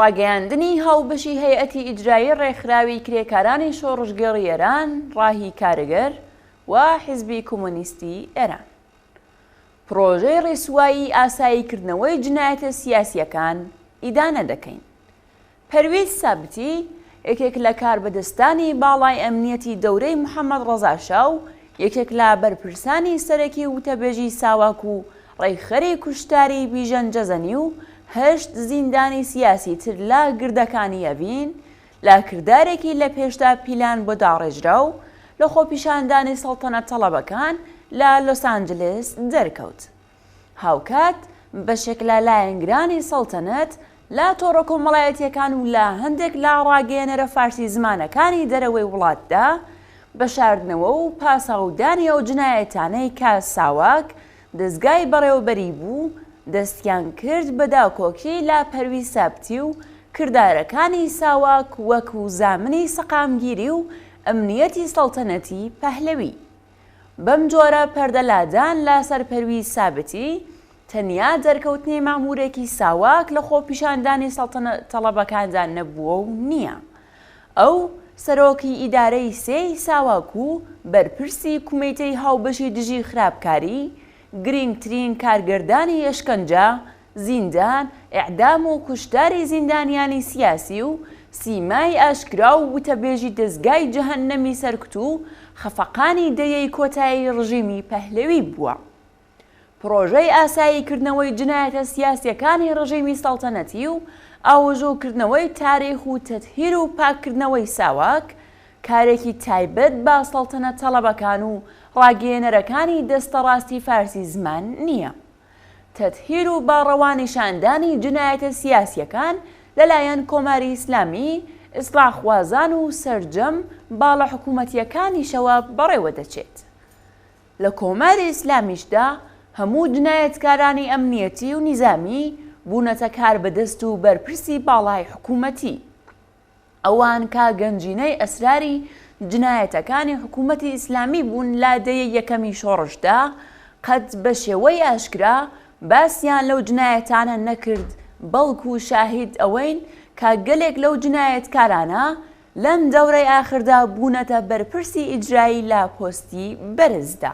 ڕاگەیاندنی هاوبەشی هەیئەتی ئیجرایی ڕێکخراوی کرێکارانی شۆڕشگێڕی ئێران، ڕاهی کارگەر، و حیزبی کۆمۆنیستی ئێران. پڕۆژەی ڕیسوایی ئاساییکردنەوەی جنایەتە سیاسییەکان ئیدانە دەکەین. پەرویز سابتی، یەکێک لە کاربەدەستانی باڵای ئەمنیەتی دەورەی محەمەد ڕەزا شا و یەکێک لە بەرپرسانی سەرەکی وتەبێژی ساواک و ڕێکخەری کوشتاری بیژەن جەزەنی و هەشت زیندانی سیاسی تر لە گردەکانی ئەڤین لە کردارێکی لە پێشدا پیلان بۆ داڕێژراو لە خۆپیشاندانی سەڵتەنەت تەڵەبەکان لە لۆسانجلس دەرکەوت. هاوکات بەشێک لە لایەنگرانی سەڵتەنەت لە تۆڕە کۆمەڵایەتییەکان و لە هەندێک لە ڕاگەیەنەرە فارسی زمانەکانی دەرەوەی وڵاتدا بە شاردنەوە و پاساودانی ئەو جنایەتانەی کە ساواک دەزگای بەڕێوەبەری بوو دەستیان کرد بە داکۆکی لە پەرویز سابتی و کردارەکانی ساواک وەکوو زامنی سەقامگیری و ئەمنیەتی سەڵتەنەتی پەهلەوی. بەم جۆرە پەردە لادان لە سەر پەرویز سابتی، تەنیا دەرکەوتنی مەئموورێکی ساواک لە خۆپیشاندانی سەڵتەنەتەڵەبەکاندا نەبووە و نییە. ئەو، سەرۆکی ئیدارەی سێی ساواک و بەرپرسی کومیتەی هاوبەشی دژی خراپکاری، گرینگترین کارگەردانی ئەشکەنجە، زیندان، ئیعدام و کوشتاری زیندانیانی سیاسی و سیمای ئاشکرا و وتەبێژی دەزگای جەهەننەمی سەرکوت و خەفەقانی دەیەی کۆتایی ڕژیمی پەهلەوی بووە. پڕۆژەی ئاسایی کردنەوەی جنایەتە سیاسیەکانی ڕژیمی سەڵتەنەتی و ئاوەژۆ کردنەوەی تاریخ و تەتهیر و پاک کردنەوەی ساواک کارێکی تایبەت بە سەڵتەنەت تەڵەبەکان و ڕاگەیەنەرەکانی دەستە ڕاستی فارسی زمان نییە. تەتهیر و بە ڕەوا نیشاندانی جنایەتە سیاسیەکان لە لایەن کۆماری ئیسلامی، ئیسڵاحخوازان و سەرجەم باڵە حکوومەتیەکانیشەوە بەڕێوە دەچێت. لە کۆماری ئیسلامیشدا هەموو جنایەتکارانی ئەمنیەتی و نیزامی بوونەتە کاربەدەست و بەرپرسی باڵای حکوومەتی. ئەوان کە گەنجینەی ئەسراری جنایەتەکانی حکوومەتی ئیسلامی بوون لە دەیەی یەکەمی شۆڕشدا، قەت بە شێوەی ئاشکرا باسیان لەو جنایەتانە نەکرد، بەڵکوو شاهید ئەوەین کە گەلێک لەو جنایەتکارانە لەم دەورەی ئاخردا بوونەتە بەرپرسی ئیجرایی لە پۆستی بەرزدا.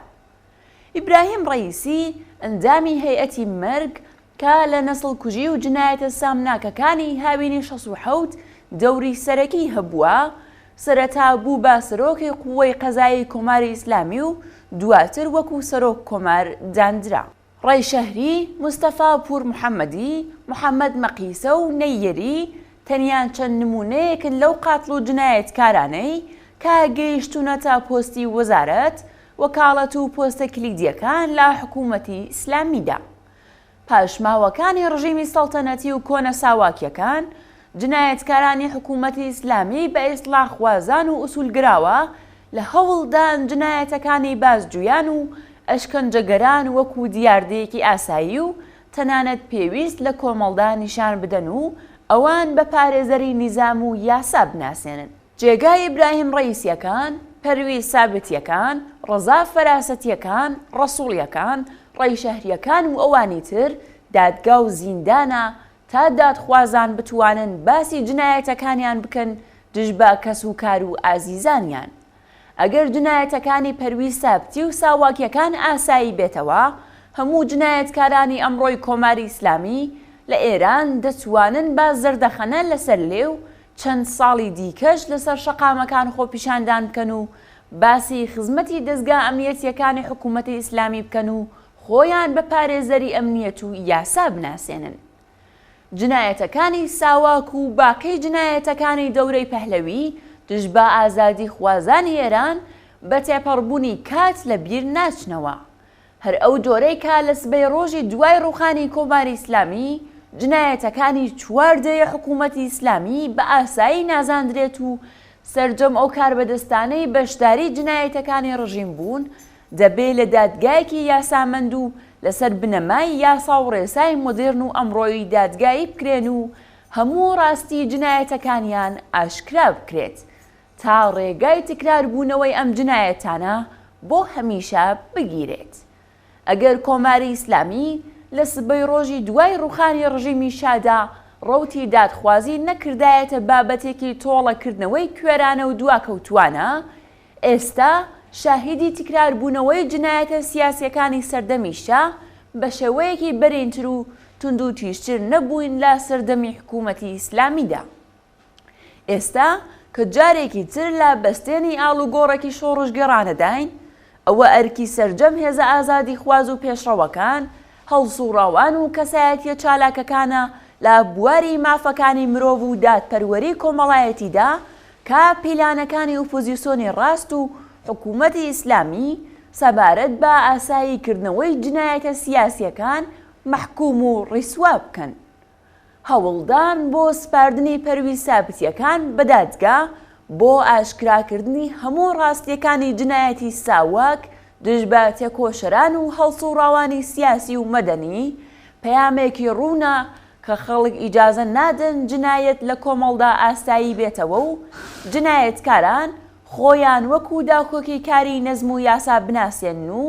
ئیبراهیم ڕەئیسی، ئەندامی هەیئەتی مەرگ کە لە نەسڵکوژی و جنایەتە سامناکەکانی هاوینی 67 دەوری سەرەکی هەبووە، سەرەتا بوو بە سەرۆکی قوەی قەزایی کۆماری ئیسلامی و دواتر وەکوو سەرۆک کۆمار داندرا. ڕەیشەهری، مستەفا پوورمحەممەدی، محەممەد مەقیسە و نەییەری تەنیا چەند نموونەیەکن لەو قاتڵ و جنایەتکارانەی کە گەیشتوونەتە پۆستی وەزارەت، وەکاڵەت و پۆستە کلیدییەکان لە حکوومەتی ئیسلامیدا. پاشماوەکانی ڕژیمی سەڵتەنەتی و کۆنە ساواکیەکان، جنایەتکارانی حکوومەتی ئیسلامی بە ئیسڵاحخوازان و ئوسوولگراوە لە هەوڵدان جنایەتەکانی بازجویان و ئەشکەنجەگەران وەکوو دیاردەیەکی ئاسایی و تەنانەت پێویست لە کۆمەڵدا نیشان بدەن و ئەوان بە پارێزەری نیزام و یاسا بناسێنن. جێگای ئیبراهیم ڕەئیسیەکان، پەرویز سابتیەکان، ڕەزا فەراسەتیەکان، ڕەسوڵیەکان، ڕەیشەهریەکان و ئەوانی تر دادگا و زیندانە تا دادخوازان بتوانن باسی جنایەتەکانیان بکەن دژ بە کەس و کار و ئازیزانیان. ئەگەر جنایەتەکانی پەرویز سابتی و ساواکیەکان ئاسایی بێتەوە، هەموو جنایەتکارانی ئەمڕۆی کۆماری ئیسلامی لە ئێران دەتوانن بە زەردەخەنە لەسەر لێو چەند ساڵی دیکەش لەسەر شەقامەکان خۆپیشاندان بکەن و باسی خزمەتی دەزگا ئەمنیەتیەکانی حکوومەتی ئیسلامی بکەن و خۆیان بە پارێزەری ئەمنیەت و یاسا بناسێنن. جنایەتەکانی ساواک و باقی جنایەتەکانی دەورەی پەهلەوی دژ بە ئازادیخوازانی ئێران بە تێپەڕبوونی کات لە بیر ناچنەوە. هەر ئەو جۆرەی کە لە سبەی ڕۆژی دوای ڕووخانی کۆماری ئیسلامی، جنایەتەکانی چوار دەیە حکوومەتی ئیسلامی بە ئاسایی نازاندرێت و سەرجەم ئەو کاربەدەستانەی بەشداری جنایەتەکانی ڕژیم بوون دەبێ لە دادگایەکی یاسامەند و لەسەر بنەمای یاسا و ڕێسای مۆدێرن و ئەمڕۆیی دادگایی بکرێن و هەموو ڕاستی جنایەتەکانیان ئاشکرا بکرێت تا ڕێگای تکراربوونەوەی ئەم جنایەتانە بۆ هەمیشە بگیرێت. ئەگەر کۆماری ئیسلامی لە سبەی ڕۆژی دوای ڕووخانی ڕژیمی شادا ڕەوتی دادخوازی نەکردایەتە بابەتێکی تۆڵەکردنەوەی کوێرانە و دواکەوتووانە، ئێستا شاهیدی تکراربوونەوەی جنایەتە سیاسیەکانی سەردەمی شا بە شێوەیەکی بەرینتر و توندوتیژتر نەبووین لە سەردەمی حکوومەتی ئیسلامیدا. ئێستا کە جارێکی تر لە بەستێنی ئاڵوگۆڕێکی شۆڕشگێڕانەداین، ئەوە ئەرکی سەرجەم هێزە ئازادیخواز و پێشڕەوەکان، هەڵسوڕاوان و کەسایەتیە چالاکەکانە لە بواری مافەکانی مرۆڤ و دادپەروەری کۆمەڵایەتیدا کە پیلانەکانی ئۆپۆزیسۆنی ڕاست و حکوومەتی ئیسلامی سەبارەت بە ئاسایی کردنەوەی جنایەتە سیاسیەکان مەحکوم و ڕیسوا بکەن. هەوڵدان بۆ سپاردنی پەرویز سابتیەکان بە دادگا بۆ ئاشکراکردنی هەموو ڕاستیەکانی جنایەتی ساواک دژ بە تێکۆشەران و هەڵسوڕاوانی سیاسی و مەدەنی پەیامێکی ڕوونە کە خەڵک ئیجازە نادەن جنایەت لە کۆمەڵدا ئاسایی بێتەوە و جنایەتکاران خۆیان وەکو داکۆکیکاری نەزم و یاسا بناسێنن و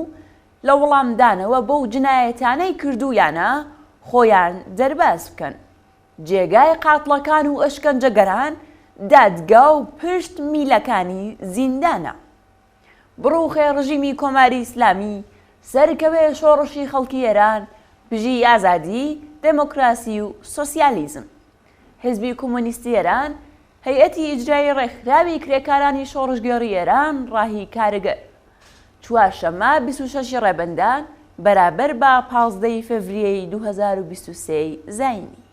لە وەڵامدانەوە بەو جنایەتانەی کردوویانە خۆیان دەرباز بکەن. جێگای قاتڵەکان و ئەشکەنجەگەران دادگا و پشت میلەکانی زیندانە. بڕوخێ ڕژیمی کۆماری ئیسلامی، سەرکەوێ شۆڕشی خەڵکی ئێران، بژی ئازادی، دێمۆکراسی و سۆسیالیزم. حیزبی کۆمۆنیستی ئێران، هەیئەتی ئیجرایی ڕێکخراوی کرێکارانی شۆڕشگێڕی ئێران ڕاهی کارگەر. چوارشەممە 26 ی ڕێبەندان بەرابەر بە 15 ی فەڤریەی 2023 زایینی.